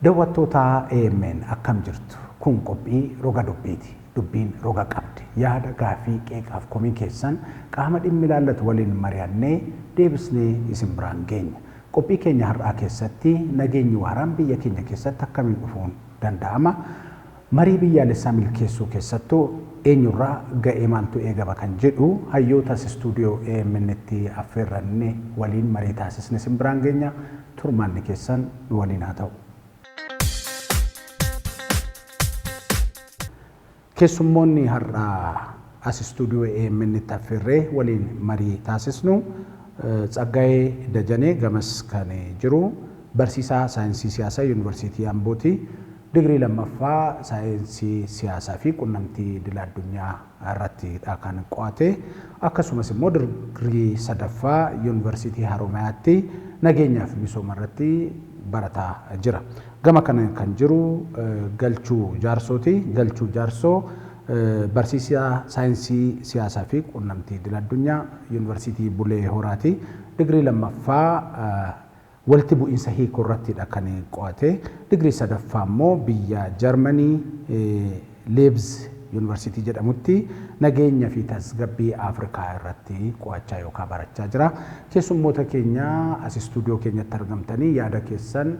Daawwattoota AMN akkam jirtu? Kun qophii roga dubbiiti. Dubbiin roga qabdi. Yaada gaaffii qeeqaaf komii keessan qaama dhimmi ilaallatu waliin mari'annee deebisnee isin biraan geenya. Qophii keenya har'aa keessatti nageenyi waaraan biyya keenya keessatti akkamiin dhufuun danda'ama? Marii biyyaalessaa milkeessuu keessattuu eenyurraa ga'ee maaltu eegama kan jedhu hayyoota istuudiyoo AMN'tti affeerranne waliin marii taasisne isin biraan geenya. Turmaanni keessan nu waliin haa ta'u. Keessummoonni har'aa as istuudiyoo AMN'tti affeerree waliin marii taasisnu Tsaggaayee Dajanee gamas kan jiru barsiisaa saayinsii siyaasaa Yuunivarsiitii Ambooti. Digirii lammaffaa saayinsii siyaasaa fi qunnamtii idil addunyaa irrattidha kan qo'ate. Akkasumas immoo digirii sadaffaa Yuunivarsiitii Haromayaatti nageenyaa fi misooma irratti barataa jira. Gama kana kan jiru Galchuu Jaarsooti. Galchuu Jaarsoo barsiisaa saayinsii siyaasaa fi qunnamtii idil addunyaa Yuunivarsiitii Bulee Horaati. Digirii lammaffaa walitti bu'iinsa hiikuu irrattidha kan qo'ate. Digirii sadaffaa immoo biyya Jarmanii Leebz Yuunivarsiitii jedhamutti nageenya fi tasgabbii Afrikaa irratti qo'achaa yookaan barachaa jira. Keessummoota keenya as istuudiyoo keenyatti argamtanii yaada keessan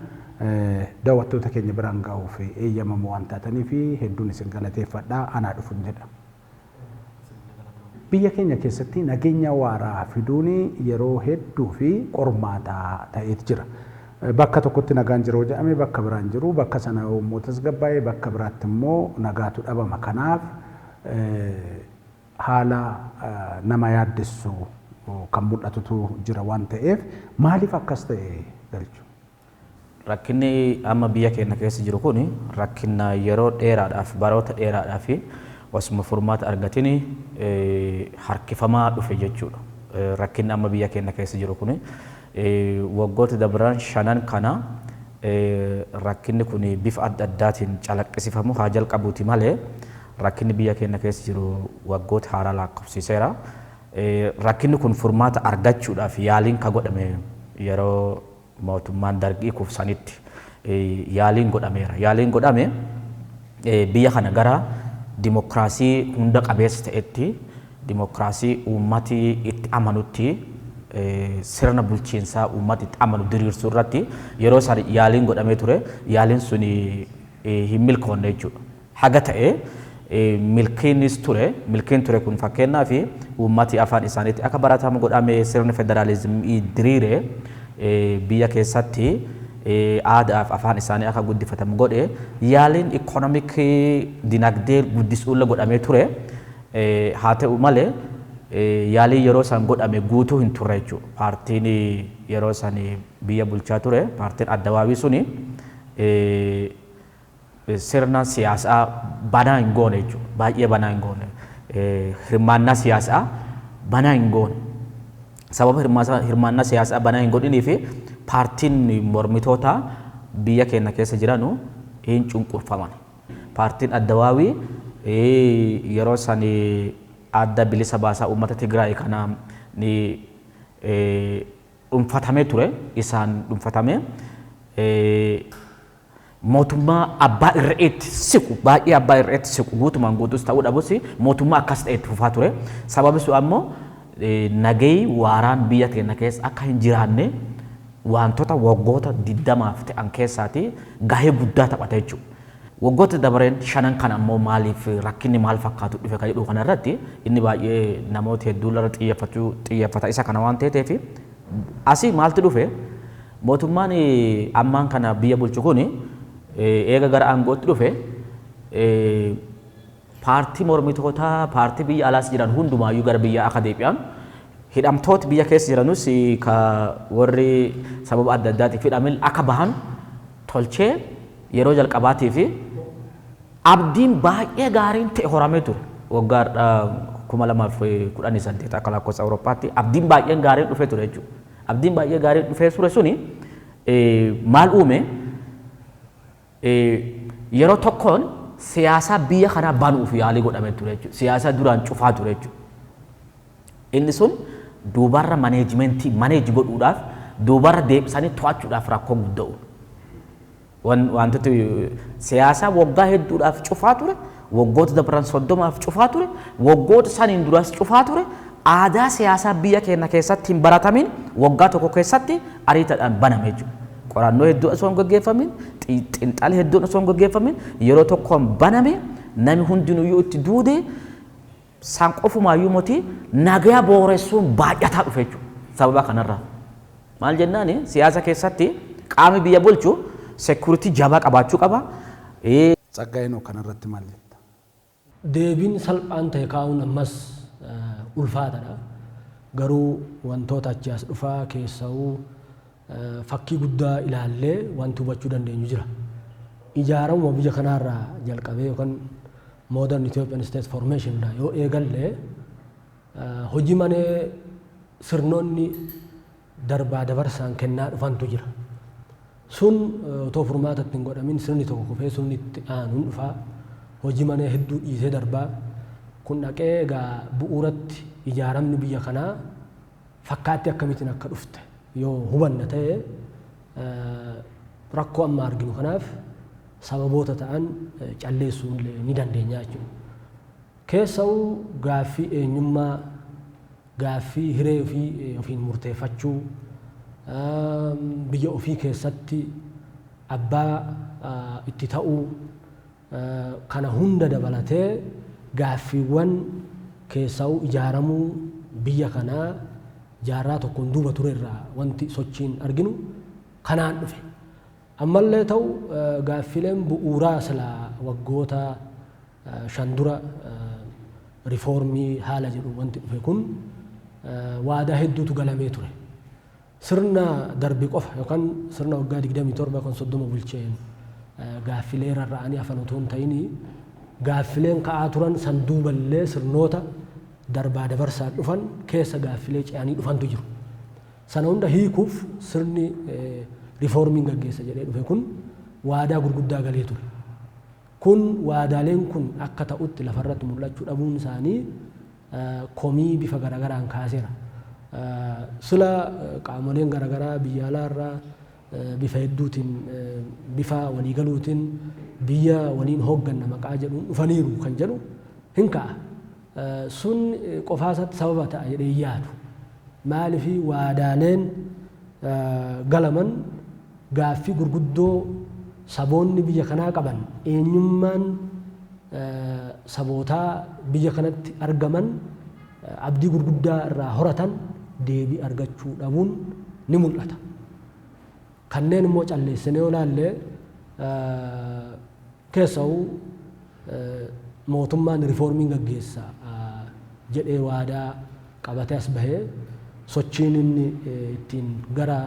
daawwattoota keenya biraan ga'uuf eeyyamamoo waan taataniif hedduun isin galateeffadha. Anaa dhufuun jedha. Biyya keenya keessatti nageenya waaraa fiduun yeroo hedduu fi qormaataa ta'eet jira. Bakka tokkotti nagaan jiru jedhame bakka biraan jiru, bakka sana immoo tasgabbaa'ee bakka biraatti immoo nagaatu dhabama. Kanaaf haala nama yaaddessu kan mul'atutu jira waan ta'eef maaliif akkas ta'e Galchuu? Rakkinni amma biyya keenya keessa jiru kun rakkina yeroo dheeraadhaaf baroota dheeraadhaaf osuma furmaata argatin harkifamaa dhufe jechuudha. Rakkinni amma biyya keenya keessa jiru kun waggoota dabran shanan kana rakkinni kun bifa adda addaatiin calaqqisifamu haa jalqabuuti malee rakkinni biyya keenya keessa jiru waggoota haaraa lakkoofsiseera. Rakkinni kun furmaata argachuudhaaf yaaliin ka godhame yeroo mootummaan dargii kufsanitti yaaliin godhameera. Yaaliin godhame biyya kana gara dimokiraasii hunda qabeessa ta'etti, dimokiraasii uummati itti amanutti, sirna bulchiinsaa uummati itti amanu diriirsuu irratti yeroo san yaaliin godhamee ture. Yaaliin sun hin milkoonne jechuudha. Haga ta'e milkiinis ture. Milkiin ture kun fakkeenyaaf uummati afaan isaaniitti akka baratamu godhame, sirni federaalizimii diriire, biyya keessatti aadaaf afaan isaanii akka guddifatamu godhe, yaaliin ikoonomikii dinagdee guddisuullee godhamee ture. Haa ta'u malee yaaliin yeroo san godhame guutuu hin turre jechuudha. Paartiin yeroo san biyya bulchaa ture, paartiin Addawaawii suni sirna siyaasaa banaa hin goone jechuudha. Baay'ee banaa hin goone. Hirmaannaa siyaasaa banaa hin goone. Sababa hirmaannaa siyaasaa banaa hin godhinii fi paartiin mormitoota biyya keenya keessa jiranu hin cunqurfaman. Paartiin Addawaawii yeroo san adda bilisa baasaa uummata Tigraay kana ni dhuunfatamee ture. Isaan dhuunfatamee mootummaa abbaa irreetti siqu, baay'ee abbaa irreetti siqu, guutumaan guutus ta'uu dhabus mootummaa akkas ta'etti fufaa ture. Sababi sun ammoo nagayi waaraan biyya keenya keessa akka hin jiraanne wantoota waggoota 20 ta'an keessaati gahee guddaa taphata jechuudha. Waggoota dabareen shanan kana ammoo maaliif rakkinni maal fakkaatu dhufe kan jedhu kanarratti inni baay'ee namoota hedduu irra xiyyeeffata isa kana waan ta'eef asii maaltu dhufe? Mootummaan ammaan kana biyya bulchu kun eega gara aangootti dhufe paartii mormitootaa, paartii biyya alaas jiran hundumaayyuu gara biyyaa akka deebi'an, hidhamtoota biyya keessa jiranus ka warri sababa adda addaatiif hidhaman akka bahan tolchee yeroo jalqabaatii fi abdiin baay'ee gaariin ta'e horamee ture. Waggaa 2018 akka lakkoofsa Awurooppaatti abdiin baay'een gaariin dhufee ture jechuudha. Abdiin baay'ee gaariin dhufee ture suni maal uume? Yeroo tokkoon siyaasaa biyya kanaa banuuf yaalii godhamee ture jechuudha. Siyaasaa duraan cufaa ture jechuudha. Inni sun duubarra maneejmentii maneeji godhuudhaaf, duubarra deebisanii to'achuudhaaf rakkoo guddaa uume. Wantoota siyaasaa waggaa hedduudhaaf cufaa ture, waggoota dabran 30f cufaa ture, waggoota saniin duras cufaa ture, aadaa siyaasaa biyya keenya keessatti hin baratamin waggaa tokko keessatti ariitaadhaan baname jechuudha. Qorannoo hedduu osoo hin gaggeeffamin, xiinxala hedduun osoo hin gaggeeffamin yeroo tokkoon baname, namni hundinuyyuu itti duude, san qofumaayyuu moti nagaa booressuun baay'ataa dhufe jechuudha. Sababa kanarraa. Maal jennaani, siyaasa keessatti qaamni biyya bulchu security jabaa qabaachuu qaba. Tsaggaayinoo, kanarratti maal jetta? Deebiin salphaan ta'e kaa'uun ammas ulfaataadha. Garuu wantoota achi as dhufaa keessa'uu fakkii guddaa ilaallee wanti hubachuu dandeenyu jira. Ijaaramuma biyya kanaarraa jalqabee yookaan modern Ethiopian state formation irraa yoo eegallee, hojii manee sirnoonni darbaa dabarsaan kennaa dhufantu jira. Sun otoo furmaata itti hin godhamin sirni tokko kufee sirni itti aanuun dhufaa, hojii manee hedduu dhiisee darbaa, kun dhaqee egaa bu'uuratti ijaaramni biyya kanaa fakkaatti akkamitiin akka dhufte yoo hubanna ta'e, rakkoo amma arginu kanaaf sababoota ta'an calleessuu illee ni dandeenya jechuudha. Keessa'uu gaaffii eenyummaa, gaaffii hiree ofii ofiin murteeffachuu, biyya ofii keessatti abbaa itti ta'uu, kana hunda dabalatee gaaffiiwwan keessa'uu ijaaramuu biyya kanaa jaarraa tokkoon duuba ture irraa wanti sochiin arginu kanaan dhufe. Ammallee ta'u, gaaffileen bu'uuraa silaa waggoota 5 dura riifoormii haala jedhu wanti dhufe kun waadaa hedduutu galamee ture. Sirna darbe qofa yookaan sirna waggaa 27 yookaan 30 bulcheen gaaffilee rarra'anii hafan otoo hin ta'in, gaaffileen ka'aa turan san duuballee sirnoota darbaa dabarsaan dhufan keessa gaaffilee ce'anii dhufantu jiru. Sana hunda hiikuuf sirni riifoormiin gaggeessa jedhee dhufe kun waadaa gurguddaa galee ture. Kun waadaaleen kun akka ta'utti lafarratti mul'achuu dhabuun isaanii komii bifa garagaraan kaaseera. Sila qaamoleen garagaraa biyya alaarraa bifa hedduutiin, bifa waliigaluutiin biyya waliin hoogganna maqaa jedhuun dhufaniiru kan jedhu hin ka'a. Sun qofaasatti sababa ta'a jedhee yaadu. Maaliif, waadaaleen galaman gaaffii gurguddoo saboonni biyya kanaa qaban, eenyummaan sabootaa biyya kanatti argaman abdii gurguddaa irraa horatan deebii argachuu dhabuun ni mul'ata. Kanneen immoo calleessinee yoo ilaalle, keessa'uu mootummaan riifoormiin gaggeessa jedhee waadaa qabatee as bahee, sochiin inni ittiin gara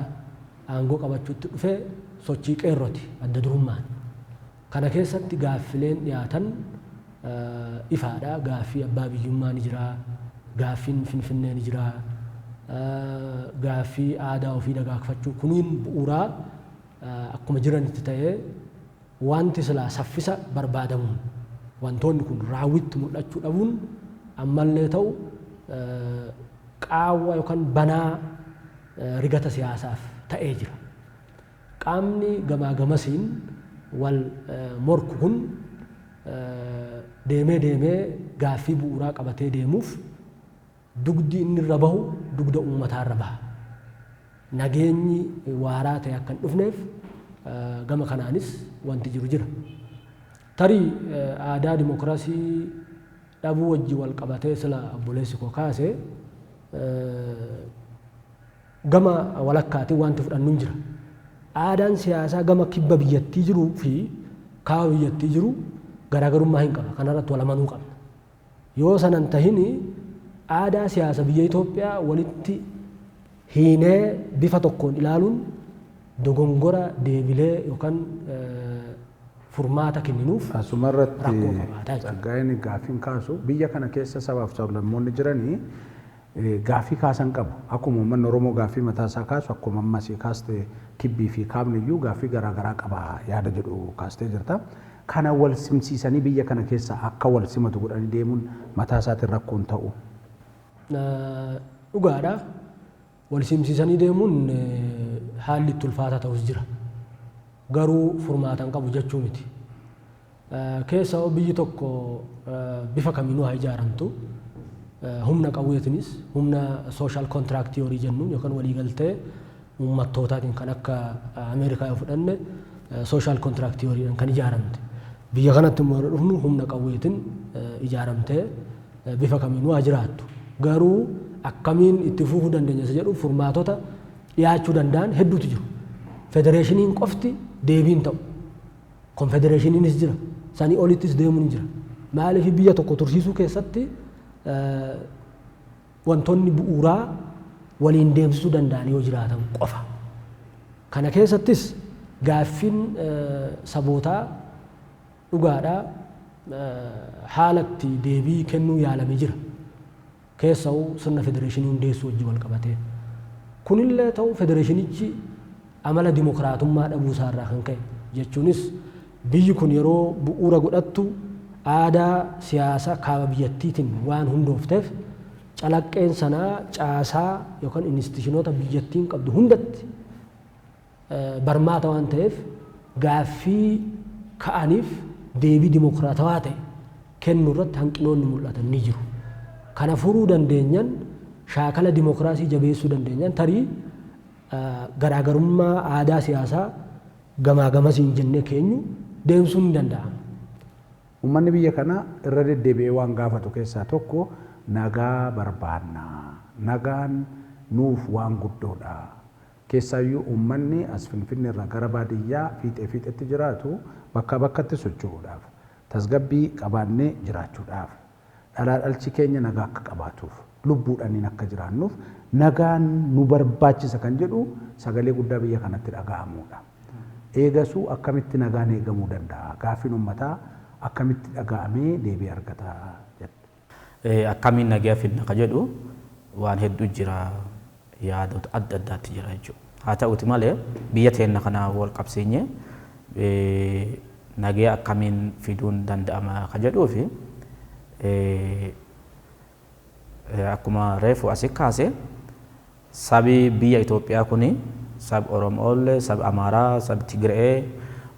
aangoo qabachuutti dhufe sochii qeerroti adda durummaan. Kana keessatti gaaffileen dhiyaatan ifaadha. Gaaffii abbaa biyyummaa ni jira. Gaaffiin Finfinnee ni jira. Gaaffii aadaa ofii dagaagfachuu kuniin bu'uuraa akkuma jiranitti ta'ee, wanti silaa saffisa barbaadamuun wantoonni kun raawwitti mul'achuu dhabuun ammallee ta'u qaawwa yookaan banaa rigata siyaasaaf ta'ee jira. Qaamni gamaa gamasiin wal morku kun deemee deemee gaaffii bu'uuraa qabatee deemuuf dugdi inni irra bahu dugda uummataa irra baha. Nageenyi waaraa ta'e akka hin dhufneef gama kanaanis wanti jiru jira. Tarii aadaa dimokiraasii dhabuu wajji wal qabatee sila obboleessi koo kaase gama walakkaatiin wanti fudhannu hin jira. Aadaan siyaasaa gama kibba biyyattii jiruu fi kaaba biyyattii jiru garaagarummaa hin qaba. Kanarratti wal amanuu qabna. Yoo sanan tahini, aadaa siyaasa biyya Itoophiyaa walitti hiinee bifa tokkoon ilaaluun dogongora deebilee yookaan furmaata kenninuuf Asumarratti rakkoo qabaataa jechuudha. Tsaggaayeen, gaaffiin kaasu, biyya kana keessa sabaaf sablammoonni jiranii gaaffii kaasan qabu. Akkuma uummanni Oromoo gaaffii mataa isaa kaasu, akkuma ammas kaaste, kibbii fi kaabni iyyuu gaaffii garaagaraa qaba yaada jedhu kaastee jirta. Kana wal simsiisanii biyya kana keessa akka wal simatu godhanii deemuun mataa isaatiin rakkoon ta'u. Dhugaadha. Wal simsiisanii deemuun haalli itti ulfaataa ta'us jira. Garuu furmaata hin qabu jechuu miti. Keessa biyyi tokko bifa kamiinuu haa ijaaramtu, humna qawweetinis, humna social contract theory jennuun yookaan waliigaltee uummattootaatiin, kan akka Ameerikaa yoo fudhanne social contract theoryidhaan kan ijaaramte. Biyya kanatti immoo yeroo dhufnu humna qawweetiin ijaaramtee bifa kamiinuu haa jiraattu. Garuu akkamiin itti fufuu dandeenya isa jedhu furmaatota dhiyaachuu danda'an hedduutu jiru. Federeeshiniin qofti deebiin ta'u. Konfedereeshiniinis jira. Sanii olittis deemuun jira. Maaliif, biyya tokko tursiisuu keessatti wantoonni bu'uuraa waliin deemsisuu danda'an yoo jiraatan qofa. Kana keessattis gaaffiin sabootaa dhugaadhaa haalatti deebii kennuu yaalame jira. Keessa'uu sirna federeeshinii hundeessuu wajjin wal qabatee. Kunillee ta'u, federeeshinichi amala dimokiraatummaa dhabuu isaarraa kan ka'e, jechuunis biyyi kun yeroo bu'uura godhattu aadaa siyaasa kaaba biyyattiitiin waan hundoofteef, calaqqeen sanaa caasaa yookaan institutionoota biyyattiin qabdu hundatti barmaata waan ta'eef, gaaffii ka'aniif deebii dimokiraatawaa ta'e kennuu irratti hanqinoonni mul'atan ni jiru. Kana furuu dandeenyan, shaakala dimokiraasii jabeessuu dandeenyan, tarii garaagarummaa aadaa siyaasaa gamaa gamasiin jennee keenyu deemsuun ni danda'ama. Uummanni biyya kanaa irra deddeebi'ee waan gaafatu keessaa tokko nagaa barbaanna. Nagaan nuuf waan guddoodha. Keessaayyuu uummanni as Finfinnee irraa gara baadiyyaa fiixee fiixetti jiraatu bakkaa bakkatti socho'uudhaaf, tasgabbii qabaannee jiraachuudhaaf, dhalaa dhalchi keenya nagaa akka qabaatuuf, lubbuudhaaniin akka jiraannuuf nagaan nu barbaachisa kan jedhu sagalee guddaa biyya kanatti dhaga'amudha. Eegasuu akkamitti nagaan eegamuu danda'a? Gaaffiin uummataa akkamitti dhaga'amee deebii argata jette? Akkamiin nagaa fidna ka jedhu waan hedduu jira, yaadota adda addaatti jira jechuudha. Haa ta'uti malee, biyya teenya kana wal qabsiinyee nagaa akkamiin fiduun danda'ama ka jedhuu fi akkuma reefu asi kaase, sabi biyya Itoophiyaa kuni, sab Oromoollee, sab Amaaraa, sab Tigree,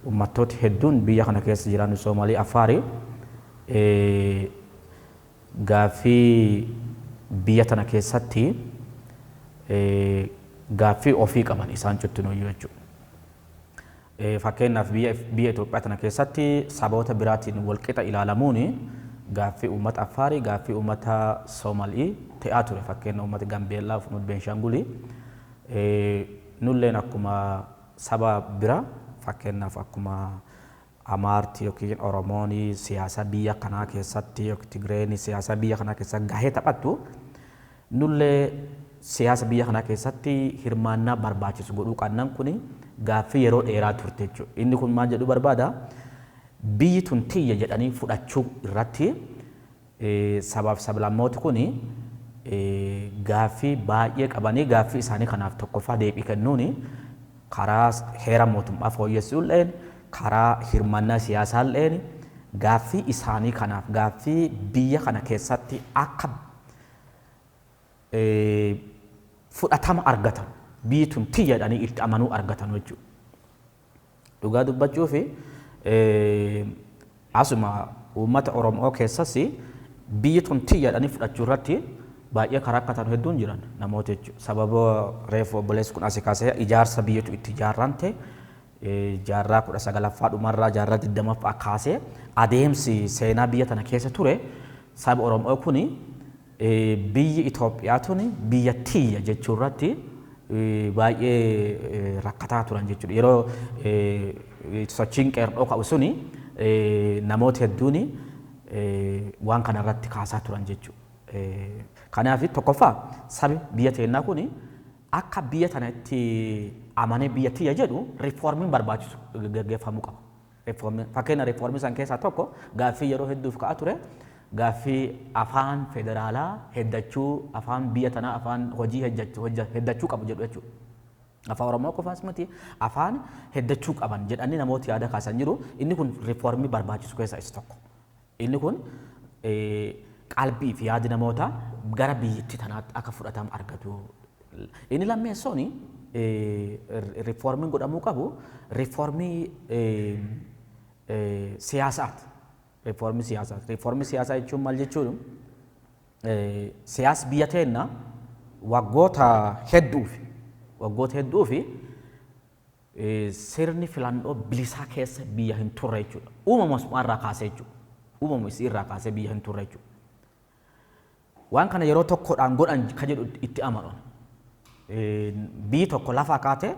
uummattooti hedduun biyya kana keessa jiran, Soomaalii, Affaari, gaaffii biyya tana keessatti gaaffii ofii qaban isaan cuttinuyyuu jechuudha. Fakkeenyaaf, biyya Itoophiyaa tana keessatti saboota biraatiin walqixa ilaalamuun gaaffii uummata Affaarii, gaaffii uummata Soomaalii ta'aa ture. Fakkeenya uummata Gambeellaa fi uummata Beenshaangulii. Nulleen akkuma saba bira, fakkeenyaaf akkuma Amaarti yookiin Oromoon siyaasa biyya kanaa keessatti yookiin Tigreen siyaasa biyya kanaa keessatti gahee taphattu, nullee siyaasa biyya kanaa keessatti hirmaannaa barbaachisu godhuu qabnan. Kuni gaaffii yeroo dheeraa turte jechuudha. Inni kun maal jedhuu barbaada? Biyyi tun tiyya jedhanii fudhachuu irratti sabaaf sablammooti kuni gaaffii baay'ee qabanii, gaaffii isaanii kanaaf tokkoffaa deebii kennuuni karaa heera mootummaa fooyyessuulleen, karaa hirmaannaa siyaasaalleen, gaaffii isaanii kanaaf, gaaffii biyya kana keessatti akka fudhatama argatan, biyyi tun tiyya jedhanii itti amanuu argatan jechuudha. Dhugaa dubbachuu fi asuma uummata Oromoo keessas biyyi tun tiyya jedhanii fudhachuu irratti baay'ee karaa akka ta'an hedduun jiran namoota jechuudha. Sababa reefu obboleessi kun asii kaasee, ijaarsa biyyatu itti ijaarrante jaarraa 19ffaa dhumarraa jaarraa 20ffaa kaasee adeemsi seenaa biyya tana keessa ture, saba Oromoo kuni biyyi Itoophiyaa tuni biyya tiyya jechuu irratti baay'ee rakkataa turan jechuudha. Yeroo sochiin qeerroo ka'u suni namoota hedduun waan kana irratti kaasaa turan jechuudha. Kanaaf tokkoffaa sabi biyya teennaa kuni akka biyya tanatti amanee biyya tiyya jedhu riifoormiin barbaachisu gaggeeffamuu qaba. Fakkeenya riifoormii san keessaa tokko gaaffii yeroo hedduuf ka'aa ture, gaaffii afaan federaalaa heddachuu, afaan biyya tanaa afaan hojii heddachuu qabu jedhu jechuudha. Afaan Oromoo qofaas miti, afaan heddachuu qaban jedhanii namooti yaada kaasan jiru. Inni kun riifoormii barbaachisu keessaa isa tokko. Inni kun qalbii fi yaadi namoota gara biyyattii tanaatti akka fudhatama argatu. Inni lammeessoon Reformiin godhamuu qabu reformii siyaasaati. Reformii siyaasaati. Reformii siyaasaa jechuun maal jechuudha? Siyaasni biyya teenya waggoota hedduufi sirni filannoo bilisaa keessa biyya hin turre jechuudha. Uumama irraa kaasee jechuudha. Uumama isii irraa kaasee biyya hin turre jechuudha. Waan kana yeroo tokkodhaan godhan ka jedhu itti amanu. Biyyi tokko lafa kaatee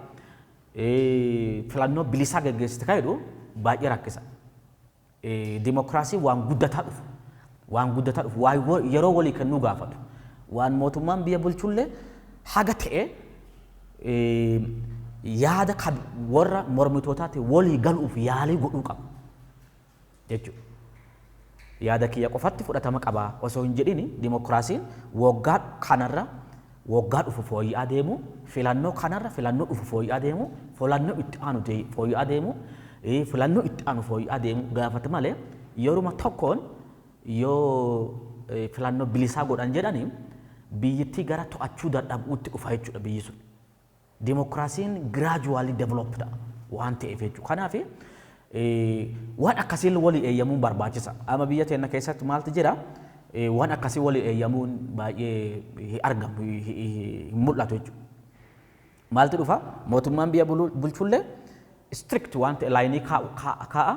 filannoo bilisaa geggeessite ka jedhu baay'ee rakkisa. Dimokiraasiin waan guddataa dhufu. Waan guddataa dhufu. Waan yeroo walii kennuu gaafatu. Waan mootummaan biyya bulchullee haga ta'e yaada warra mormitootaatti walii galuuf yaalii godhuu qaba jechuudha. Yaada kiyya qofatti fudhatama qaba osoo hin jedhini, dimokiraasiin waggaa kanarra waggaa dhufu fooyya'aa deemu, filannoo kanarra filannoo dhufu fooyya'aa deemu, filannoo itti aanu fooyya'aa deemu, filannoo itti aanu fooyya'aa deemu gaafata malee, yeruma tokkoon yoo filannoo bilisaa godhan jedhani biyyittii gara to'achuu dadhabuutti dhufa jechuudha biyyi sun. Dimokiraasiin gradually develop ta'a waan ta'eef jechuudha. Kanaaf waan akkasii walii eeyyamuun barbaachisa. Amma biyya teenya keessatti maaltu jira? Waan akkasii walii eeyyamuun baay'ee hin argamu, hin mul'atu jechuudha. Maaltu dhufa? Mootummaan biyya bulchullee strict waan ta'e lineii kaa'a,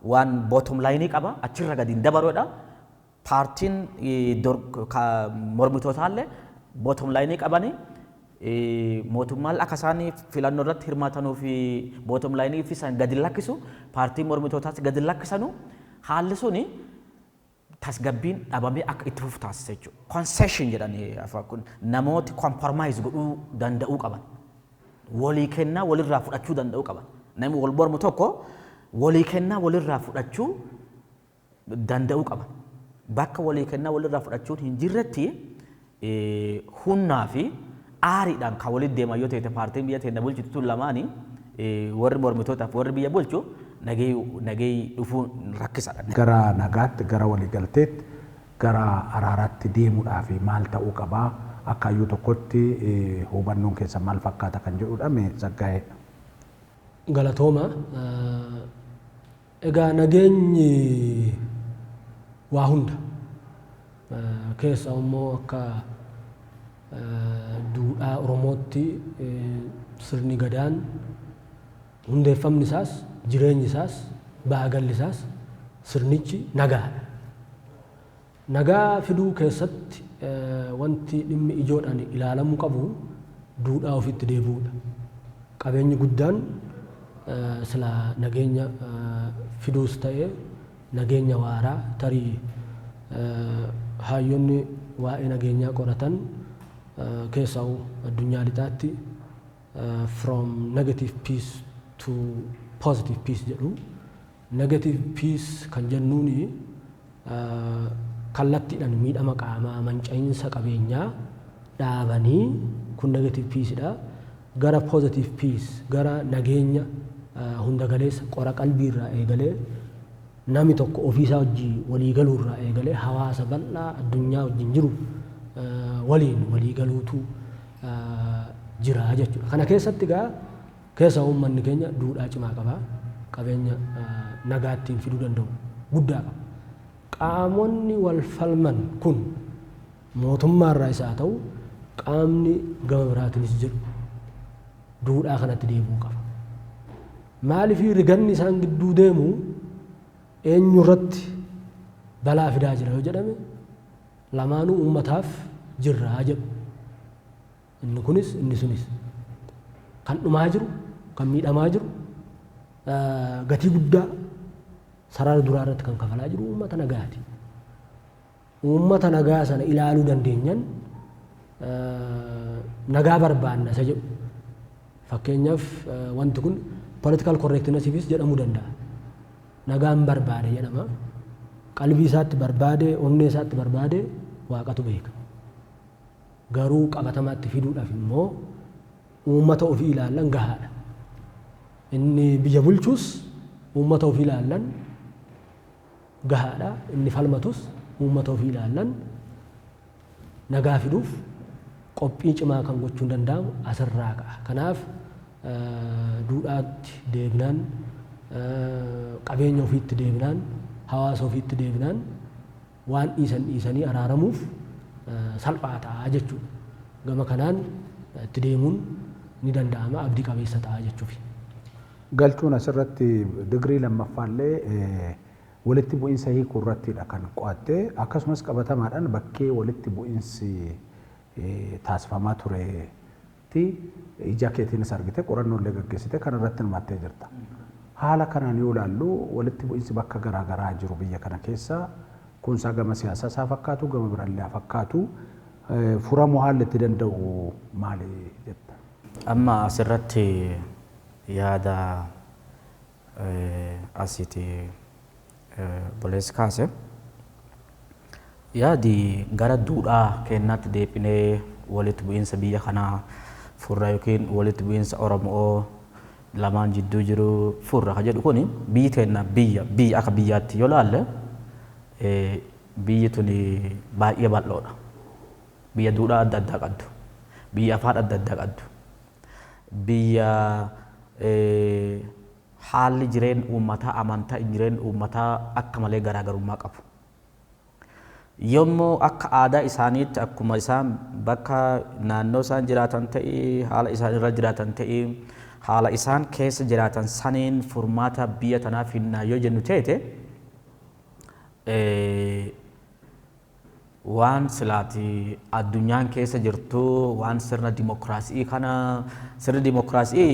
waan bottom lineii qaba, achirra gadi hin dabaruudha. Paartiin mormitootaallee bottom lineii qabanii, mootummaan akka isaan filannoo irratti hirmaatanuu fi bottom lineii fi isaan gadi lakkisu, paartiin mormitootaas gadi lakkisanu, haalli suni tasgabbiin dhabamee akka itti fufu taasisa jechuudha. Concession jedhanii afaan kun namooti compromise godhuu danda'uu qaban. Walii kennaa walirraa fudhachuu danda'uu qaban. Namni wal mormu tokko walii kennaa walirraa fudhachuu danda'uu qaban. Bakka walii kennaa walirraa fudhachuun hin jirretti, humnaa fi aariidhaan kan walitti deeman yoo ta'e, paartiin biyya teenya bulchitu tun lamaanii, warri mormitootaaf warri biyya bulchu, nagee dhufuun rakkisaadha. Gara nagaatti, gara waliigalteetti, gara araaraatti deemuudhaaf maal ta'uu qabaa? Akka hayyuu tokkotti hubannoon keessa maal fakkaata kan jedhudha, mee Tsaggaa'ee. Galatooma. Egaa nageenyi waa hunda. Keessa immoo akka duudhaa Oromootti sirni gadaan hundeeffamni isaas, jireenyi isaas, baagalli isaas, sirnichi nagaadha. Nagaa fiduu keessatti wanti dhimmi ijoodhaan ilaalamuu qabu duudhaa ofitti deebi'uudha. Qabeenyi guddaan sila nageenya fiduus ta'ee nageenya waaraa, tarii hayyoonni waa'ee nageenyaa qoratan, keessaa addunyaa lixaatti "from negative peace to positive peace" jedhu. Negative peace kan jennuuni kallattiidhaan miidhama qaamaa, manca'iinsa qabeenyaa dhaabanii, kun negative peace dha. Gara positive peace, gara nageenya hunda galeessa, qora qalbii irraa eegalee, namni tokko ofiisaa wajjin walii galuu irraa eegalee, hawaasa bal'aa addunyaa wajjin jiru waliin walii galuutu jira jechuudha. Kana keessatti egaa keessa uummanni keenya duudhaa cimaa qaba. Qabeenya nagaa ittiin fiduu danda'u guddaa qaba. Qaamonni wal falman kun mootummaarraa isaa ta'u, qaamni gama biraatiinis jiru, duudhaa kanatti deebi'uu qaba. Maaliif riganni isaan gidduu deemu eenyurratti balaa fidaa jira yoo jedhame, lamaanuu uummataaf jirraa jedhu. Inni kunis inni sunis. Kan dhumaa jiru, kan miidhamaa jiru, gatii guddaa sarara duraa irratti kan kafalaa jiru uummata nagaati. Uummata nagaa sana ilaaluu dandeenyan nagaa barbaanna isa jedhu. Fakkeenyaaf, wanti kun political correctnessiifis jedhamuu danda'a. Nagaan barbaade jedhama. Qalbii isaatti barbaade, onnee isaatti barbaade, waaqatu beeka. Garuu qabatamaatti fiduudhaaf immoo uummata ofii ilaallan gahaadha. Inni biyya bulchus uummata ofii ilaallan gahaadha. Inni falmatus uummata ofii ilaallan nagaa fiduuf Qophii cimaa kan gochuun danda'amu asirraa ka'a. Kanaaf duudhaatti deebinaan, qabeenya ofiitti deebinaan, hawaasa ofiitti deebinaan, waan dhiisan dhiisanii araaramuuf salphaa ta'a jechuudha. Gama kanaan itti deemuun ni danda'ama, abdii qabeessa ta'a jechuufi. Galchuun asirratti digirii lammaffaallee walitti bu'iinsa hiikuu irrattidha kan qo'atte, akkasumas qabatamaadhaan bakkee walitti bu'iinsi taasifamaa turetti ija keetiinis argite, qorannoolee gaggeessite, kan irratti hirmaattee jirta. Haala kanaan yoo ilaallu, walitti bu'iinsi bakka garaa garaa jiru biyya kana keessa kunsaa gama siyaasaa isaa fakkaatu, gama biraallee fakkaatu, furamuu haalli itti danda'u maali jetta? Amma asirratti yaada asiiti obboleessi kaase, yaadi gara duudhaa keenyaatti deebinee walitti bu'iinsa biyya kanaa furra yookiin walitti bu'iinsa Oromoo lamaan jidduu jiru furra ka jedhu kuni, biyyi teenya biyya akka biyyaatti yoo laalle, biyyi tuni baay'ee bal'oodha. Biyya duudhaa adda addaa qabdu. Biyya afaan adda addaa qabdu. Biyya haalli jireenya uummataa, amantaa jireenya uummataa akka malee garaagarummaa qabu. Yommuu akka aadaa isaaniitti, akkuma isaan bakka naannoo isaan jiraatan ta'ii, haala isaan irra jiraatan ta'ii, haala isaan keessa jiraatan saniin furmaata biyya tanaaf hinnaa yoo jennu teete, waan silaati addunyaan keessa jirtu, waan sirna dimokiraasii kana, sirni dimokiraasii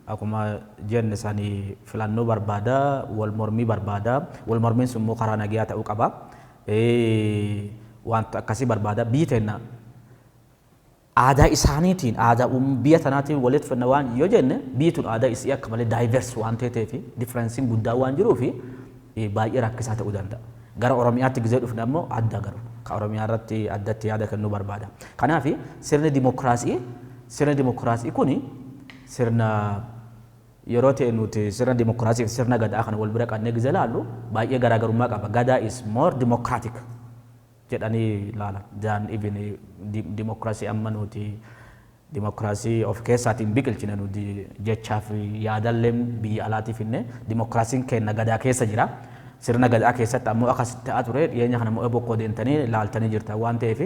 akkuma jenne sanii filannoo barbaada, wal mormii barbaada, wal mormiin sun immoo karaa nagayaa ta'uu qaba. Wanta akkasii barbaada. Biyyi teenna aadaa isaaniitiin, aadaa biyya tanaatiin walitti fidna waan yoo jenne, biyyi tun aadaa isii akka malee diverse waan ta'eef, differenceiin guddaa waan jiruufi baay'ee rakkisaa ta'uu danda'a. Gara Oromiyaatti gizee dhufne ammoo adda, garuu ka Oromiyaa irratti addatti yaada kennuu barbaada. Kanaaf sirni dimokiraasii kuni sirna yeroo ta'e nuti sirna dimokiraasii fi sirna gadaa kana wal bira qabnee gizee laallu baay'ee garaagarummaa qaba. Gadaa is more democratic jedhanii ilaalan. Than even dimokiraasii amma nuti dimokiraasii of keessaatiin biqilchine, nuti jechaaf yaadallee biyya alaatiif hinne, dimokiraasiin keenya gadaa keessa jira. Sirna gadaa keessatti ammoo akkasitti ta'aa ture. Dhiyeenya kana immoo bokkoo deemtanii laaltanii jirta waan ta'eef,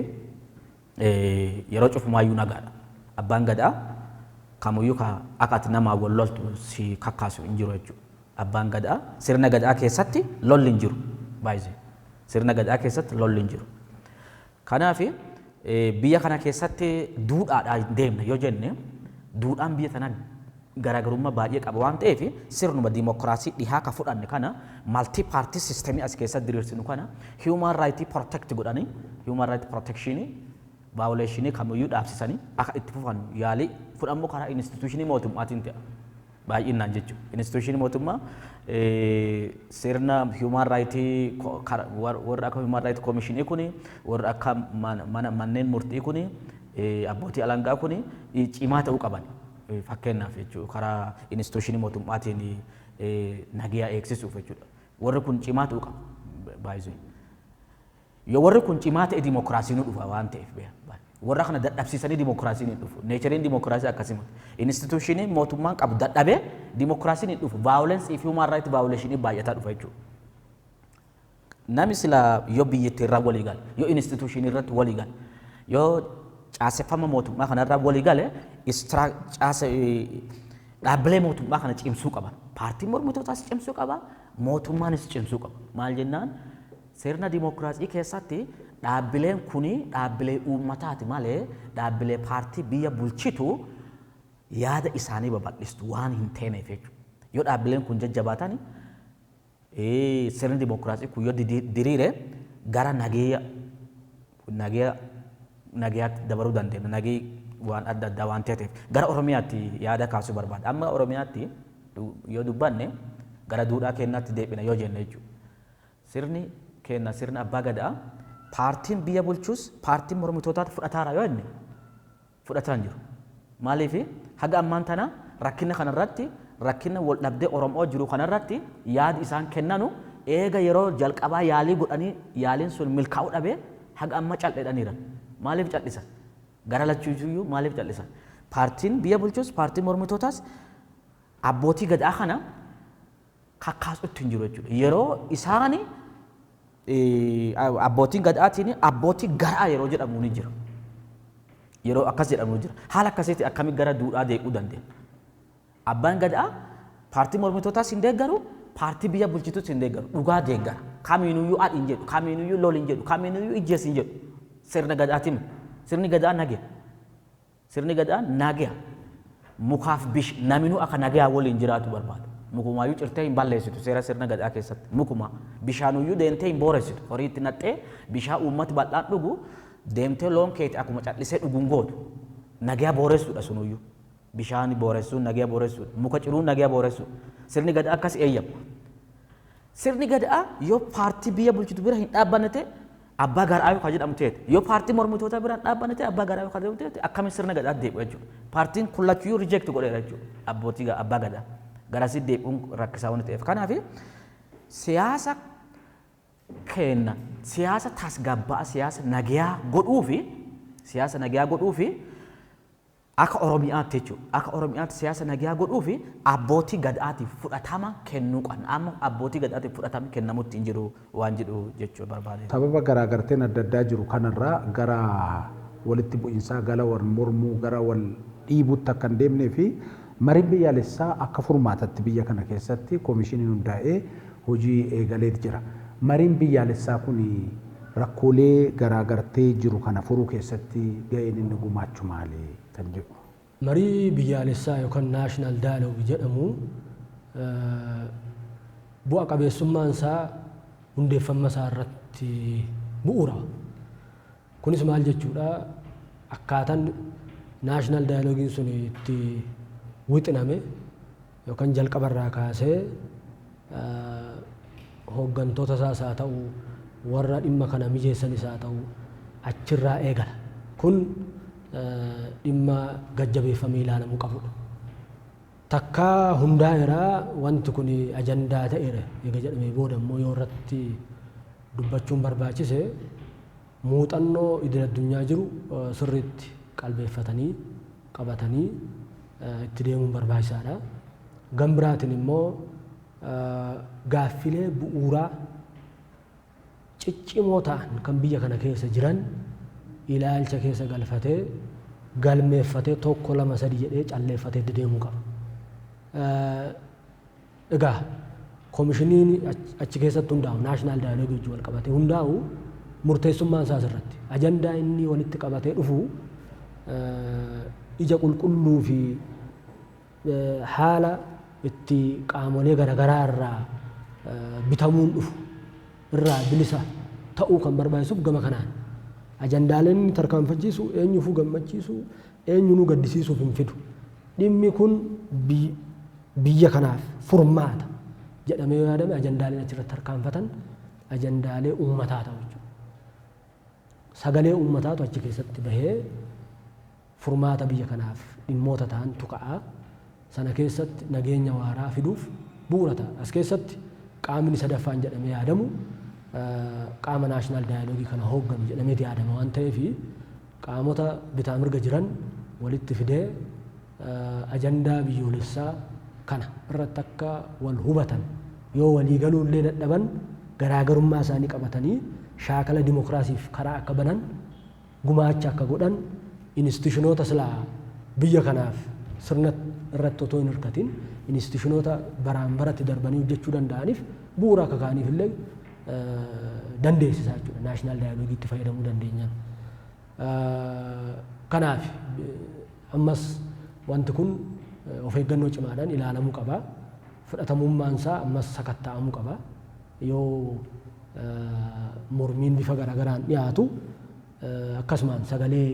yeroo cufumaayyuu nagaadha. Abbaan gadaa kamiyyuu ka akka ati namaa wal loltu si kakkaasu hin jiru jechuudha. Abbaan gadaa, sirna gadaa keessatti lolli hin jiru baay'ee. Sirna gadaa keessatti lolli hin jiru. Kanaaf biyya kana keessatti duudhaadhaan deemna yoo jenne, duudhaan biyya tanaa garaagarummaa baay'ee qaba waan ta'eef, sirnuma dimokiraasii dhihaa ka fudhanne kana, multi party systemii as keessatti diriirsinu kana, human right protect godhanii, human right protection, violationii kamiyyuu dhaabsisanii akka itti fufan yaalii fudhammoo karaa institutionii mootummaatiin ta'a. Baay'inaan jechuudha. Institutionii mootummaa sirna human right, warra akka human right commissionii kuni, warra akka manneen murtii kuni, abbootii alangaa kuni cimaa ta'uu qaban. Fakkeenyaaf jechuudha, karaa institutionii mootummaatiin nagiyaa eegsisuuf jechuudha. Warri kun cimaa ta'uu qaba baay'isuu. Yoo warri kun cimaa ta'e dimokiraasiin nu dhufa waan ta'eef, warra kana dadhabsiisanii dimokiraasiin hin dhufu. Natureiin dimokiraasii akkasumatti. Institutioniin mootummaan qabu dadhabee dimokiraasiin hin dhufu. Violenceii fi human right violationii baay'ataa dhufa jechuudha. Namni sila yoo biyyattii irraa walii gale, yoo institutionii irratti walii gale, yoo caaseffama mootummaa kanarraa walii gale, dhaabbilee mootummaa kana cimsuu qaban. Paartiin mormitootaas cimsuu qaba, mootummaanis cimsuu qaba. Maal jennaan, sirna dimokiraasii keessatti dhaabbileen kuni dhaabbilee uummataati malee dhaabbilee paartii biyya bulchitu yaada isaanii babal'istu waan hin teeneef jechuudha. Yoo dhaabbileen kun jajjabaatan, sirni dimokiraasii kun yoo diriire, gara nageeyaatti dabaruu dandeenya. Nagee waan adda addaa waan ta'eef, gara Oromiyaatti yaada kaasuu barbaada. Amma Oromiyaatti yoo dubbanne, gara duudhaa keenyaatti deebina yoo jenne jechuudha. Sirni keenya sirna abbaa gadaa, paartiin biyya bulchus paartiin mormitootaatti fudhataara yoo jenne, fudhataa hin jiru. Maaliif? Haga ammaan tana rakkina kanarratti, rakkina wal dhabdee Oromoo jiru kanarratti yaadi isaan kennanu, eega yeroo jalqabaa yaalii godhanii yaaliin sun milkaa'uu dhabee, haga amma cal'edhaniiran. Maaliif cal'isan? Gara lachuuyyuu maaliif callisan? Paartiin biyya bulchus paartiin mormitootaas abbootii gadaa kana kakkaasutti hin jiru jechuudha. Yeroo isaani abbootiin gadaatiin abbootii garaa yeroo jedhamu ni jira. Yeroo akkas jedhamu ni jira. Haala akkasiitti akkamitti gara duudhaa deequu dandeenya? Abbaan gadaa paartii mormitootaas hin deeggaru, paartii biyya bulchitus hin deeggaru. Dhugaa deeggara. Kamiinuyyuu adii hin jedhu, kamiinuyyuu lol hin jedhu, kamiinuyyuu ijjees hin jedhu. Sirna gadaatiin sirni gadaa nagaya. Sirni gadaa nagaya. Mukaaf bish naminuu akka nagayaa waliin jiraatu barbaada. Mukumaayyuu cirtee hin balleessitu seera sirna gadaa keessatti. Mukuma bishaanuyyuu deemtee hin booressitu. Horii itti naqxee bishaan uummati bal'aan dhugu deemtee loon keeti akkuma callisee dhuguun gootu. Nagayaa booressuudha sunuyyuu. Bishaan booressuun nagayaa booressuudha. Muka ciruun nagayaa booressuudha. Sirni gadaa akkas eeyyama. Sirni gadaa yoo paartii biyya bulchitu bira hin dhaabbanne ta'e abbaa garaa yoo jedhamu ta'e, yoo paartii mormitoota bira hin dhaabbanne ta'e abbaa garaa yoo jedhamu ta'e, akkamiin sirna gadaa deebi'u jechuudha. Paartiin kun lachuyyuu reject godheera jechuudha. Abbootii abbaa gadaa. Garasii deebi'uun rakkisaa waan ta'eef. Kanaaf siyaasa kenna siyaasa tasgabbaa siyaasa nagayaa godhuu fi siyaasa nagayaa godhuu fi akka Oromiyaatti jechuudha. Akka Oromiyaatti siyaasa nagayaa godhuu fi abbootii gadaatiif fudhatama kennuu qabna. Amma abbootii gadaatiif fudhatama kennamutti hin jiru waan jedhu jechuu barbaade. Sababa garaagarteen adda addaa jiru kanarraa gara walitti bu'iinsaa, gara wal mormuu, gara wal dhiibuutti akka hin deemnee fi mariin biyyaalessaa akka furmaatatti biyya kana keessatti koomishiniin hundaa'ee hojii eegaleet jira. Mariin biyyaalessaa kun rakkoolee garaagartee jiru kana furuu keessatti ga'een inni gumaachu maali kan jedhu? Marii biyyaalessaa yookaan national dialogue jedhamu bu'a qabeessummaan isaa hundeeffama isaa irratti bu'uura. Kunis maal jechuudha? Akkaataan national dialogueiin sun itti wixiname yookaan jalqabarraa kaasee hooggantoota isaas haa ta'u, warra dhimma kana mijeessanis haa ta'u, achirraa eegala. Kun dhimma gajjabeeffamee ilaalamuu qabudha. Takkaa hundaa'eeraa, wanti kun ajandaa ta'eera eega jedhamee booda immoo yoo irratti dubbachuun barbaachise, muuxannoo idil addunyaa jiru sirriitti qalbeeffatanii qabatanii itti deemuun barbaachisaadha. Gam biraatiin immoo gaaffilee bu'uuraa ciccimoo ta'an kan biyya kana keessa jiran ilaalcha keessa galfatee, galmeeffatee, tokko lama sadi jedhee calleeffatee itti deemuu qaba. Egaa koomishiniin achi keessatti hundaa'u, national dialogue wajjin wal qabatee hundaa'u, murteessummaan isaa asirratti. Ajandaa inni walitti qabatee dhufu ija qulqulluu fi haala itti qaamolee garaagaraa irraa bitamuun dhufu irraa bilisa ta'uu kan barbaachisuuf gama kanaan. Ajandaaleen inni tarkaanfachiisu eenyufuu gammachiisu, eenyunuu gaddisiisuuf hin fidu. Dhimmi kun biyya kanaaf furmaata jedhamee yoo yaadame, ajandaaleen achirratti tarkaanfatan ajandaalee uummataa ta'u jechuudha. Sagalee uummataatu achi keessatti bahee furmaata biyya kanaaf dhimmoota ta'antu ka'a. Sana keessatti nageenya waaraa fiduuf bu'uura ta'a. As keessatti qaamni sadaffaan jedhamee yaadamu qaama national dialogue kana hoogganu jedhameeti yaadama waan ta'eef, qaamota bitaa mirga jiran walitti fidee ajandaa biyyoolessaa kana irratti akka wal hubatan, yoo walii galuu illee dadhaban garaagarummaa isaanii qabatanii shaakala dimokiraasiif karaa akka banan gumaacha akka godhan, institutionoota silaa biyya kanaaf sirna irratti otoo hin hirkatin institutionoota baraan baratti darbanii hojjechuu danda'aniif bu'uura akka kaaniif illee dandeessisaa jechuudha. National dialogueitti fayyadamuu dandeenyaan. Kanaaf ammas wanti kun of eeggannoo cimaadhaan ilaalamuu qaba. Fudhatamummaan isaa ammas sakatta'amuu qaba. Yoo mormiin bifa garaagaraan dhiyaatu akkasumaan sagalee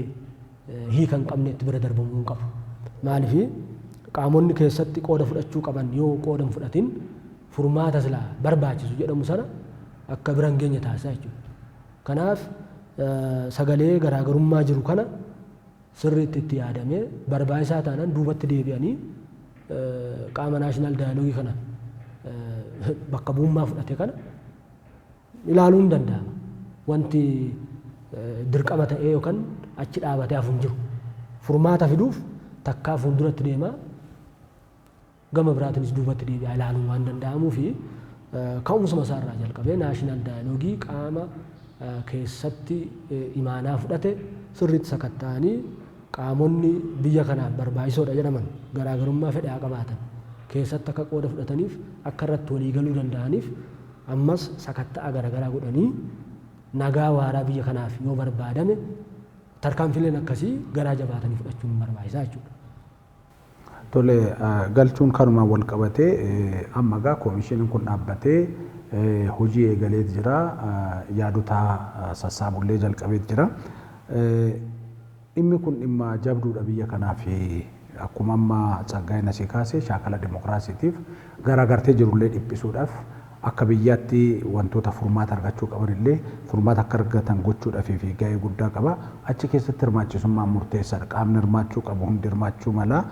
hiika hin qabne itti bira darbamuu hin qabu. Maaliif, qaamonni keessatti qooda fudhachuu qaban yoo qooda hin fudhatin furmaata silaa barbaachisu jedhamu sana akka bira hin geenye taasisa jechuudha. Kanaaf sagalee garaagarummaa jiru kana sirriitti itti yaadamee, barbaachisaa taanaan duubatti deebi'anii qaama national dialogue kana bakka bu'ummaa fudhate kana ilaaluun danda'ama. Wanti Dirqama ta'ee yookaan achi dhaabatee hafu hin jiru. Furmaata fiduuf takkaa fuulduratti deemaa, gama biraatiinis duubatti deebi'aa ilaaluun waan danda'amuu fi ka'umsuma isaarraa jalqabee national dialogue qaama keessatti imaanaa fudhate sirriitti sakatta'anii, qaamonni biyya kanaaf barbaachisoodha jedhaman garaagarummaa fedhaa qabaatan keessatti akka qooda fudhataniif, akka irratti walii galuu danda'aniif, ammas sakatta'a garaagaraa godhanii, nagaa waaraa biyya kanaaf yoo barbaadame tarkaanfileen akkasii garaa jabaatanii fudhachuun barbaachisaa jechuudha. Tole, galchuun kanumaan wal qabatee amma egaa koomishiniin kun dhaabbatee hojii eegalee jira. Yaadota sassaabullee jalqabee jira. Dhimmi kun dhimma jabduudha biyya kanaaf. Akkuma amma Tsaggaayeen asii kaase, shaakala dimokiraasiitiif garaagartee jirullee dhiphisuudhaaf, akka biyyaatti wantoota furmaata argachuu qabanillee furmaata akka argatan gochuudhaaf fi gahee guddaa qaba. Achi keessatti hirmaachisummaan murteessaadha. Qaamni hirmaachuu qabu hundi hirmaachuu mala.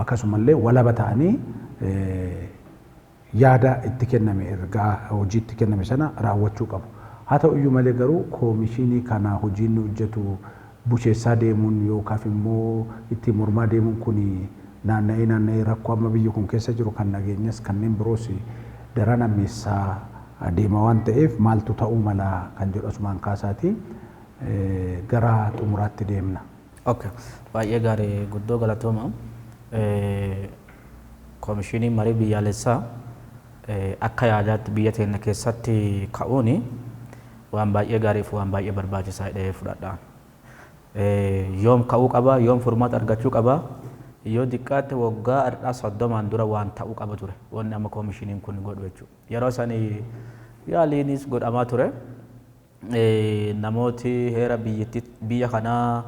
Akkasumallee walaba ta'anii yaada itti kenname, ergaa hojii itti kenname sana raawwachuu qabu. Haa ta'u iyyuu malee garuu koomishinii kana hojiin hojjetu busheessaa deemuun yookaaf immoo ittiin mormaa deemuun kun naanna'ee naanna'ee rakkoo amma biyyi kun keessa jiru kan nageenyas kanneen biroos daran ammeessaa deema waan ta'eef, maaltu ta'uu mala kan jedhu asumaan kaasaati gara xumuraatti deemna. Okay. Baay'ee gaarii, guddoo galatooma. Koomishiniin marii biyyaalessaa akka yaadaatti biyya teenya keessatti ka'uun waan baay'ee gaarii fi waan baay'ee barbaachisaa jedhee fudhadha. Yoom ka'uu qaba, yoom furmaata argachuu qaba? Yoo xiqqaatti waggaa har'aa 30n dura waan ta'uu qaba ture wanni amma koomishiniin kun godhu jechuudha. Yeroo sanii yaaliinis godhamaa ture. Namooti heera biyya kanaa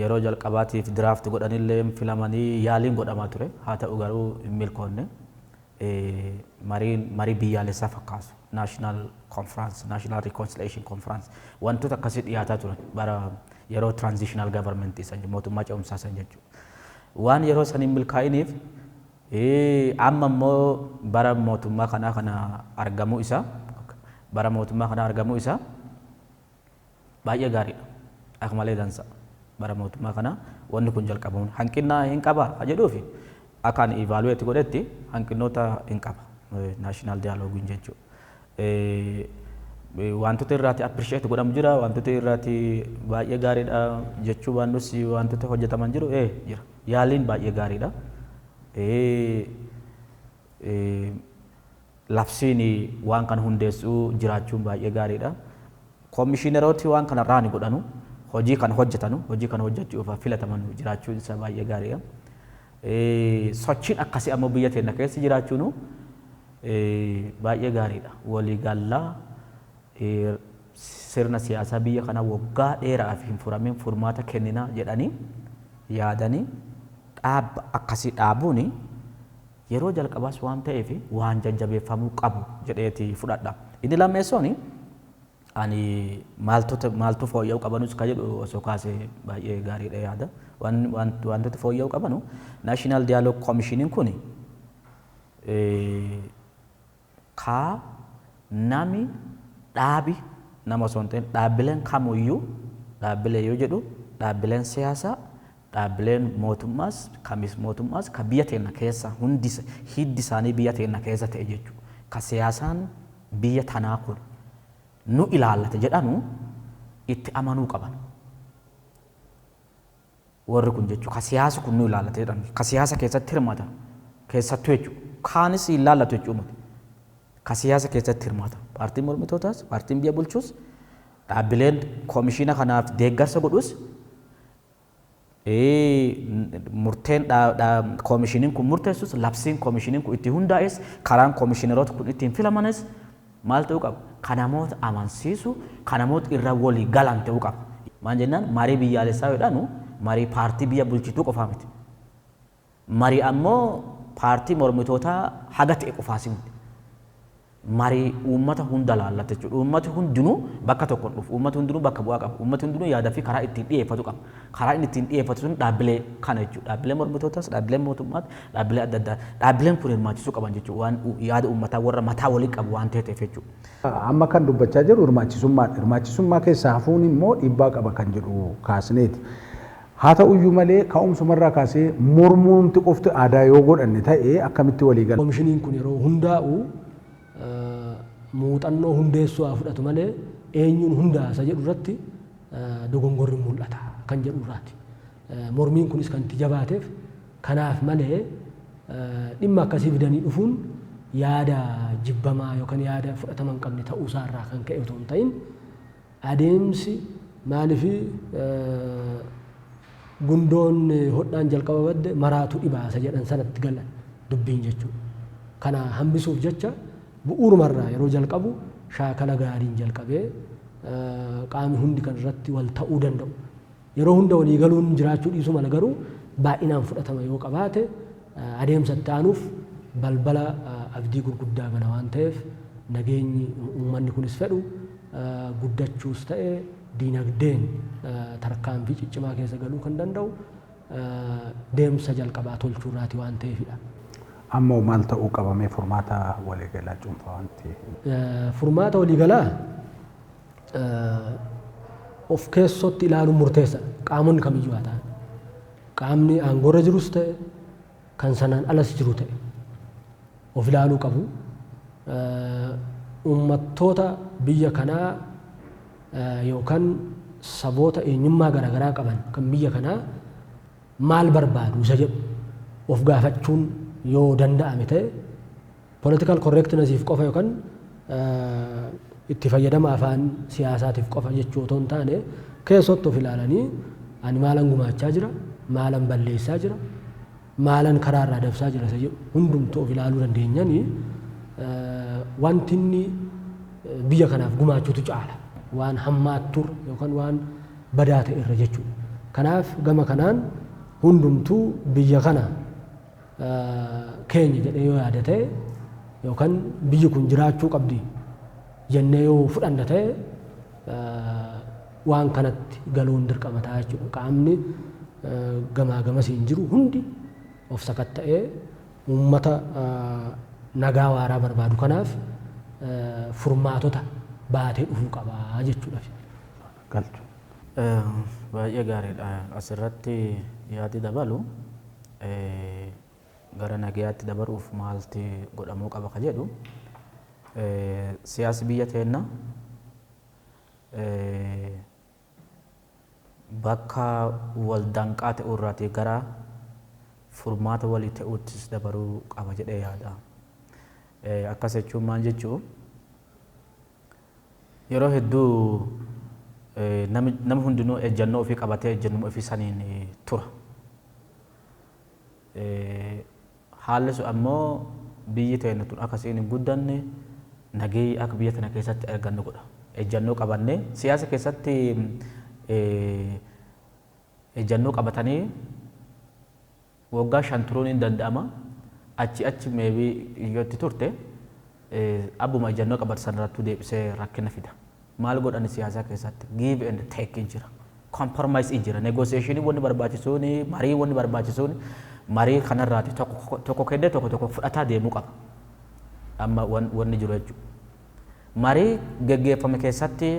yeroo jalqabaatiif draft godhanillee filamanii yaaliin godhamaa ture. Haa ta'u garuu hin milkoonne. Mariin marii biyyaalessaa fakkaasu, national conference, national reconciliation conference, wantoota akkasii dhiyaataa turan bara yeroo transitional government san, mootummaa ce'umsaa san jechuudha. Waan yeroo san hin milkaa'iniif amma immoo bara mootummaa kanaa kana argamuu isaa, bara mootummaa kanaa argamuu isaa baay'ee gaariidha. Akka malee dansa. Bara mootummaa kanaa wanni kun jalqabamuun hanqina hin qaba ka jedhuufi, akka ani evaluate godhetti hanqinoota hin qaba national dialogueiin jechuudha. Wantoota irraati appreciate godhamu jira, wantoota irraati baay'ee gaariidha jechuu baannus wantoota hojjetaman jiru jira. Yaaliin baay'ee gaariidha. Labsiin waan kana hundeessuu jiraachuun baay'ee gaariidha. Koomishinerooti waan kana raani godhanu, hojii kana hojjetanu, hojii kana hojjechuuf filataman jiraachuun isaa baay'ee gaariidha. Sochiin akkasii ammoo biyya teenya keessa jiraachuun baay'ee gaariidha. Waliigallaa sirna siyaasaa biyya kana waggaa dheeraaf hin furamin furmaata kenninaa jedhanii yaadanii dhaabba akkasii dhaabuun yeroo jalqabaas waan ta'eef waan jajjabeeffamuu qabu jedheeti fudhadha. Inni lammeessoon ani maaltu fooyya'uu qabanus ka jedhu osoo kaasee baay'ee gaariidha yaada. Wantoota fooyya'uu qabanu, National Dialogue Commissioniin kun kaa nami dhaabi nama osoo hin ta'in dhaabbileen kamuyyuu, dhaabbilee yoo jedhu dhaabbileen siyaasaa, dhaabbileen mootummaas, kamis mootummaas, ka biyya teenya keessa hundi hiddi isaanii biyya teenya keessa ta'e jechuudha. Ka siyaasaan biyya tanaa kun nu ilaallata jedhanu itti amanuu qaban. Warri kun jechuudha, ka siyaasa kun nu ilaallata jedhan, ka siyaasa keessatti hirmaatan keessattuu jechuudha. Kaanis ilaallatu jechuudha. Ka siyaasa keessatti hirmaatan, paartiin mormitootaas, paartiin biyya bulchus, dhaabbileen koomishina kanaaf deeggarsa godhus, murteen koomishiniin kun murteessus, labsiin koomishiniin kun itti hundaa'es, karaan koomishineroota kun ittiin filamanis maal ta'uu qaba? Ka namoota amansiisu, ka namoota irra walii galan ta'uu qaba. Maal jennaan, marii biyyaalessaa jedhanu marii paartii biyya bulchituu qofaa miti. Marii ammoo paartii mormitootaa haga ta'e qofaas miti. Marii uummata hunda laallata jechuudha. Uummati hundinuu bakka tokkoon dhufu. Uummati hundinuu bakka bu'aa qaba. Uummati hundinuu yaada fi karaa ittiin dhiyeeffatu qaba. Karaa inni ittiin dhiyeeffatu sun dhaabbilee kana jechuudha. Dhaabbilee mormitootas, dhaabbilee mootummaas, dhaabbilee adda addaa. Dhaabbileen kun hirmaachisuu qaban jechuudha. Waan yaada uummataa warra mataa walii qabu waan ta'eef jechuudha. Amma kan dubbachaa jiru hirmaachisummaadha. Hirmaachisummaa keessaa hafuun immoo dhiibbaa qaba kan jedhu kaasneeti. Haa ta'uyyuu malee, ka'umsumarraa kaasee mormuunti qofti aadaa yoo godhanne ta'e, akkamitti walii gala? Koomishiniin kun yeroo hundaa'u muuxannoo hundeessuu haa fudhatu malee, eenyuun hundaasa jedhu irratti dogongorri mul'ata kan jedhu irraati. Mormiin kunis kan itti jabaateef kanaaf malee, dhimma akkasii fidanii dhufuun yaada jibbamaa yookaan yaada fudhatama hin qabne ta'uusaa irraa kan ka'e otoo hin ta'in, adeemsi maaliif gundoon hodhaan jalqaba badde maraatu dhibaasa jedhan sanatti galan dubbiin jechuudha. Kana hambisuuf jecha bu'uurumarraa yeroo jalqabu shaakala gaariin jalqabee, qaamni hundi kan irratti wal ta'uu danda'u. Yeroo hunda walii galuun jiraachuu dhiisuu mala, garuu baay'inaan fudhatama yoo qabaate, adeemsa itti aanuuf balbala abdii gurguddaa bana waan ta'eef, nageenyi uummanni kunis fedhu guddachuus ta'e, diinagdeen tarkaanfii ciccimaa keessa galuu kan danda'u deemsa jalqabaa tolchuurraati waan ta'eefidha. Ammoo maal ta'uu qabamee furmaata waliigalaa cuunfaa wanti? Furmaata waliigalaa of keessotti ilaaluun murteessaadha. Qaamonni kamiyyuu haa ta'an. Qaamni aangoorra jirus ta'e, kan sanaan alas jiru ta'e, of ilaaluu qabu. Uummattoota biyya kanaa yookaan saboota eenyummaa garaagaraa qaban kan biyya kanaa maal barbaadu isa jedhu of gaafachuun yoo danda'ame ta'e, political correctnessiif qofa yookaan itti fayyadama afaan siyaasaatiif qofa jechuu otoo hin taane, keessatti of ilaalanii, ani maalan gumaachaa jira, maalan balleessaa jira, maalan karaa irraa dabsaa jira isa jedhu hundumtuu of ilaaluu dandeenyanii, wanti inni biyya kanaaf gumaachuutu caala waan hammaatturra yookaan waan badaa ta'e irra jechuudha. Kanaaf gama kanaan hundumtuu biyya kana keenya jedhee yoo yaada ta'e, yookaan biyyi kun jiraachuu qabdi jennee yoo fudhanna ta'e, waan kanatti galuun dirqama ta'a jechuudha. Qaamni gamaa gamasiin jiru hundi of sakatta'ee uummata nagaa waaraa barbaadu kanaaf furmaatota baatee dhufuu qabaa jechuudha. Galchu. Baay'ee gaariidha. Asirratti yaadi dabalu, gara nagayaatti dabaruuf maalti godhamuu qaba ka jedhu, siyaasi biyya teenna bakka wal danqaa ta'uu irraatii gara furmaata walii ta'uuttis dabaruu qaba jedhee yaada. Akkas jechuun maal jechuu? Yeroo hedduu namni hundinuu ejjennoo ofii qabatee ejjennoo ofii saniin tura. Haalli sun ammoo biyyi teenya tun akkasiin hin guddanne, nageenya akka biyya tana keessatti argannu godha. Ejjennoo qabannee siyaasa keessatti ejjennoo qabatanii waggaa 5 turuun hin danda'ama. Achi achi maybe yoo itti turte, abbuma ejjennoo qabatu sanarrattuu deebisee rakkina fida. Maal godhan? Siyaasa keessatti give and take jira. Compromise jira. Negotiation wanni barbaachisuun, marii wanni barbaachisuun, marii kanarraati tokko tokko kennee tokko tokko fudhataa deemuu qaba. Amma wanni jiru jechuudha. Marii geggeeffame keessatti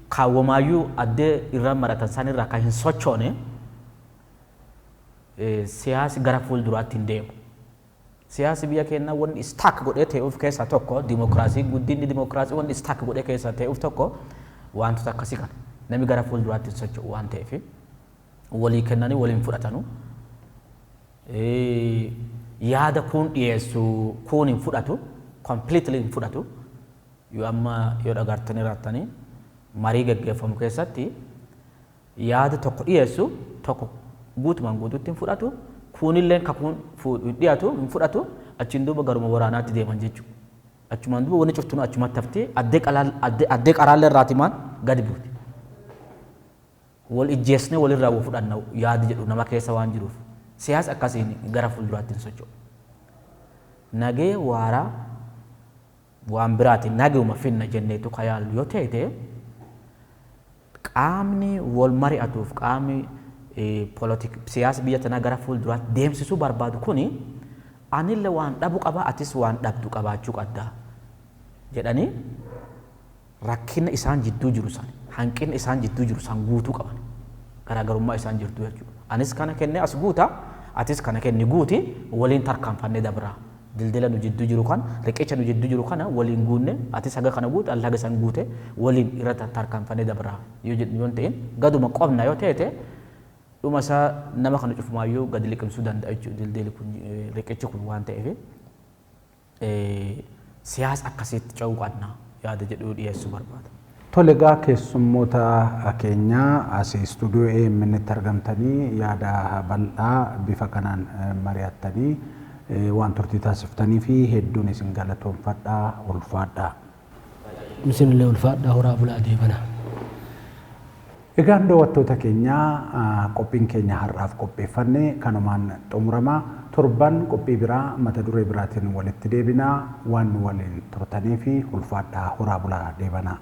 kaawwamaayyuu addee irra maratan sanirraa kan hin sochoone, siyaasi gara fuulduraatti hin deemu. Siyaasi biyya keenyaa wanni stuck godhee ta'uuf keessaa tokko dimokiraasii, guddinni dimokiraasii wanni stuck godhee keessaa ta'uuf tokko wantoota akkasii kana. Namni gara fuulduraatti hin socho'u waan ta'eef, walii kennanii waliin fudhatanu. Yaada kun dhiyeessu kun hin fudhatu, completely hin fudhatu. Yoo amma yoo dhagartanii rattanii, marii geggeeffamu keessatti yaada tokko dhiyeessu, tokko guutumaan guutuutti hin fudhatu, kunillee kakuun hin dhiyaatu, hin fudhatu. Achiin duuba garuma waraanaatti deeman jechuudha. Achumaan duuba wanni cuftunuu achumatti haftee addee qaraallee irraati maan gadi buuti. Wal ijjeesnee walirraa wal fudhanna yaadi jedhu nama keessa waan jiruuf, siyaasa akkasiin gara fuulduraatti hin socho'u. Nagee waaraa Waan biraatiin naguma finna jenneetu ka yaallu yoo ta'e, qaamni wal mari'atuuf, qaamni siyaasa biyya tanaa gara fuulduraatti deemsisuu barbaadu kuni anillee waan dhabu qaba, atis waan dhabdu qabaachuu qabda jedhanii rakkina isaan jidduu jiru san, hanqina isaan jidduu jiru san guutuu qaban, garaagarummaa isaan jirtu jechuudha. Anis kana kennee as guuta, atis kana kenni guuti, waliin tarkaanfannee dabra. Dildila nu jidduu jiru kan, riqicha nu jidduu jiru kana waliin guunne, atis haga kana guute, alli haga san guute, waliin irra tarkaanfannee dabra yoo jedhu, yoo ta'in gaduma qobna yoo ta'e, dhuma isaa nama kana cufumaayyuu gadi liqimsuu danda'a jechuudha dildilli kun, riqichi kun. Waan ta'eef siyaasa akkasiitti ce'uu qabna yaada jedhuu dhiyeessuu barbaada. Tole, egaa keessummoota keenyaa asii istuudiyoo AMN'tti argamtanii yaada bal'aa bifa kanaan mari'attanii waan turtii taasiftanii fi hedduun isin galatoonfadhaa, ulfaadhaa. Isinillee ulfaadhaa, horaa bulaa, deebana. Egaan daawwattoota keenyaa, qophiin keenya har'aaf qopheeffanne kanumaan xumurama. Torban qophii biraa mata duree biraatiin walitti deebinaa. Waan nu waliin turtanii fi ulfaadhaa, horaa bulaa, deebanaa.